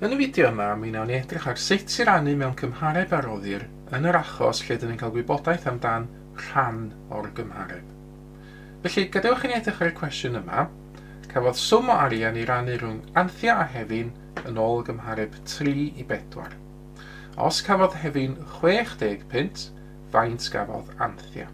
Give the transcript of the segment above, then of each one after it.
Yn y fideo yma, mi wnawn ni edrych ar sut i rannu mewn cymhareb a roddir yn yr achos lle dyn ni'n cael gwybodaeth amdan rhan o'r gymhareb. Felly, gadewch i ni edrych ar y cwestiwn yma. Cafodd swm o arian ei rannu rhwng Anthea a Hefin yn ôl y gymhareb 3 i 4. Os cafodd Hefin 60 punt, faint gafodd Anthea?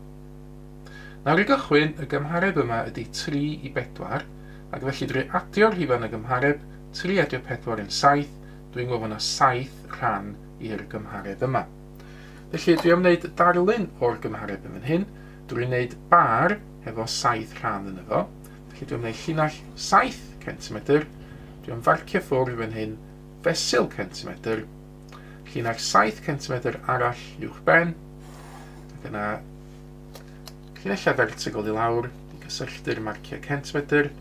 Nawr i gychwyn, y gymhareb yma ydy 3 i 4, ac felly drwy adio'r rhifau yn y gymhareb, 3 adio 4 yn 7, dwi'n gwybod fod yna 7 rhan i'r gymhareb yma. Felly dwi am wneud darlun o'r gymhareb yn fan hyn, drwy wneud bar hefo 7 rhan yn efo. Felly dwi am wneud llinell 7 cm, dwi am farcio ffwrdd fan hyn fesul centimetr, llinell 7 cm arall uwch ben, ac yna llinellau vertical i lawr i gysylltu'r marciau centimetr.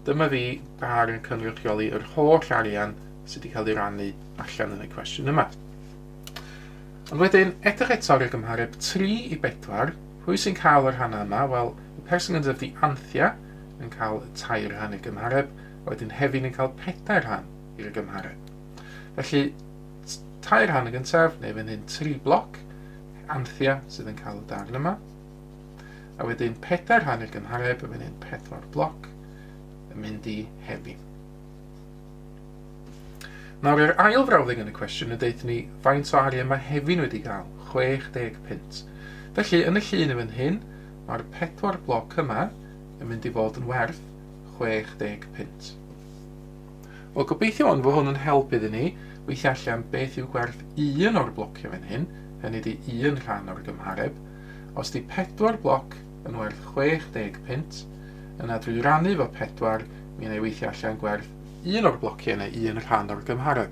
Dyma fi bar yn cynrychioli yr holl arian sydd wedi cael ei rannu allan yn y cwestiwn yma. Ond wedyn, edrych eto ar y gymhareb 3 i 4, pwy sy'n cael y rhannau yma? Wel, y person gyntaf ydy Anthea yn cael 3 rhan i'r gymhareb, a wedyn Hefin yn cael 4 rhan i'r gymhareb. Felly, 3 rhan y gyntaf, neu fan hyn 3 bloc, Anthea sydd yn cael y darn yma. A wedyn 4 rhan i'r gymhareb, a fan hyn 4 bloc, yn mynd i Hefin. Nawr, yr ail frawddeg yn y cwestiwn yn deud ni faint o arian mae Hefin wedi cael, 60 punt. Felly, yn y llun yn fan hyn, mae'r 4 bloc yma yn mynd i fod yn werth 60 punt. Wel, gobeithio ond fod hwn yn help iddyn ni weithio allan beth yw gwerth un o'r blociau fan hyn, hynny ydy un rhan o'r gymhareb. Os di 4 bloc yn werth 60 punt, yna drwy rannu fo 4, mi wna i weithio allan gwerth un o'r blociau neu un rhan o'r gymhareb.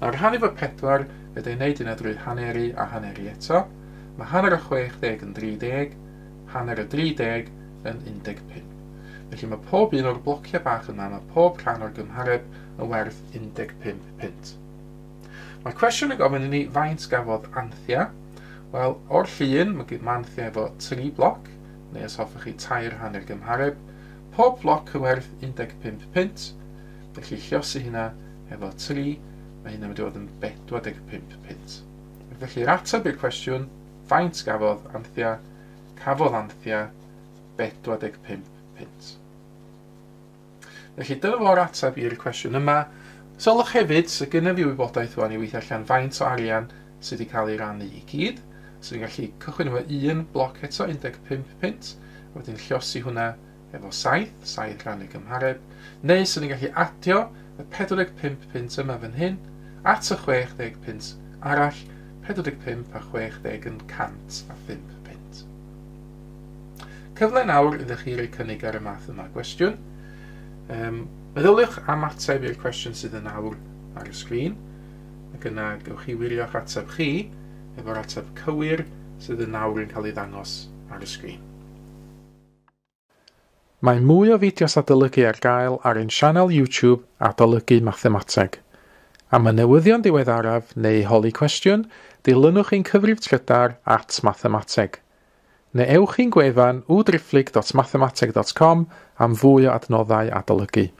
Nawr, rhannu fo 4, fedra i wneud hynna drwy haneru a haneru eto. Mae hanner o 60 yn 30, hanner o 30 yn 15. Felly mae pob un o'r blociau bach yma, mae pob rhan o'r gymhareb yn werth 15 punt. Mae'r cwestiwn yn gofyn i ni faint gafodd Anthea. Wel, o'r llun, mae Anthea efo 3 bloc, neu os hoffech chi 3 rhan i'r gymhareb. Pob bloc yn werth 15 punt, felly lliosi hynna efo 3, mae hynna'n mynd i fod yn 45 punt. Felly'r ateb i'r cwestiwn, faint gafodd Anthea? Cafodd Anthea 45 punt. Felly dyna fo'r ateb i'r cwestiwn yma. Sylwch hefyd, sy gynna fi wybodaeth wan i weithio allan faint o arian sydd wedi cael ei rannu i gyd. So ni'n gallu cychwyn efo un bloc eto, 15 punt, a wedyn lliosi hwnna efo 7, 7 rhan y gymhareb, neu so ni'n gallu adio y 45 punt yma fan hyn at y 60 punt arall, 45 a 60 yn 105 punt. Cyfle nawr iddo chi roi cynnig ar y math yma gwestiwn. Meddyliwch am ateb i'r cwestiwn sydd yn awr ar y sgrin, ac yna gewch chi wirio'ch ateb chi efo'r ateb cywir sydd yn awr yn cael ei ddangos ar y sgrin. Mae mwy o fideos adolygu ar gael ar ein sianel YouTube Adolygu Mathemateg. Am y newyddion diweddaraf neu holi cwestiwn, dilynwch ein cyfrif trydar @mathemateg. Neu ewch i'n gwefan www.mathemateg.com am fwy o adnoddau adolygu.